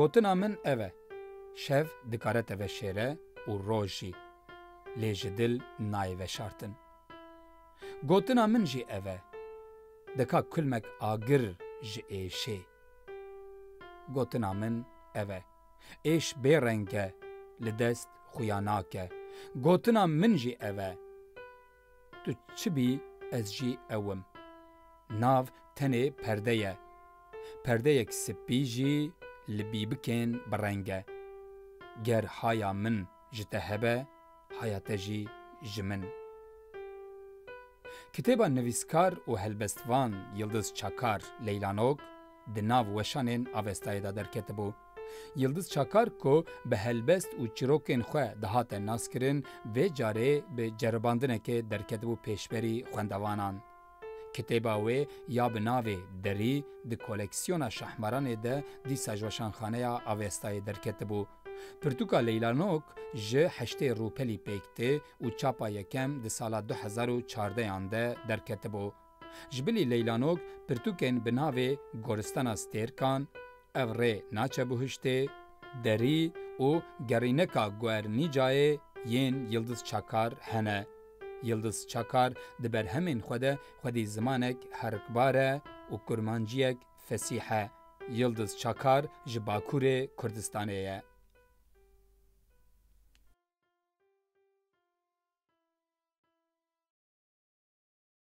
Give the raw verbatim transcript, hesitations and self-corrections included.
Gotina min ev e, şev dikare te veşêre û roj jî, lê ji dil nayê veşartin. Gotina min jî ev e, dika kulmek agir ji êşê. Gotina min ev e, êş bê reng e, li dest xuya nake. Gotina min jî ev e, tu çi bî, ez jî ew im. Nav tenê perde ye. Perdeyek spî jî li bîbikên bi reng e. Ger haya min ji te hebe, haya te jî ji min. Kitêba nivîskar û helbestvan Yildiz Çakar, Leylanok, di nav weşanên Avestayê de derketibû. Yildiz Çakar ku bi helbest û çîrokên xwe dihate naskirin, vê carê bi ceribandinekê derketibû pêşberî xwendevanan. Kitêba wê ya bi navê Derî di koleksiyona Şahmaranê de dîsa ji Weşanxaneya Avestayê derketibû. Pirtûka Leylanok ji heştê rûpelî pêk tê û çapa yekem di sala du hezar û çardeyan de derketibû. Ji bilî Leylanok pirtûkên bi navê Goristana Stêrkan, Ev Rê Naçe Buhiştê, Derî û Gerîneka Guernîcayê yên Yildiz Çakar hene. Yildiz Çakar di berhemên xwe de xwedî zimanek herikbar e û kurmanciyek fesîh e. Yildiz Çakar ji Bakurê Kurdistanê ye.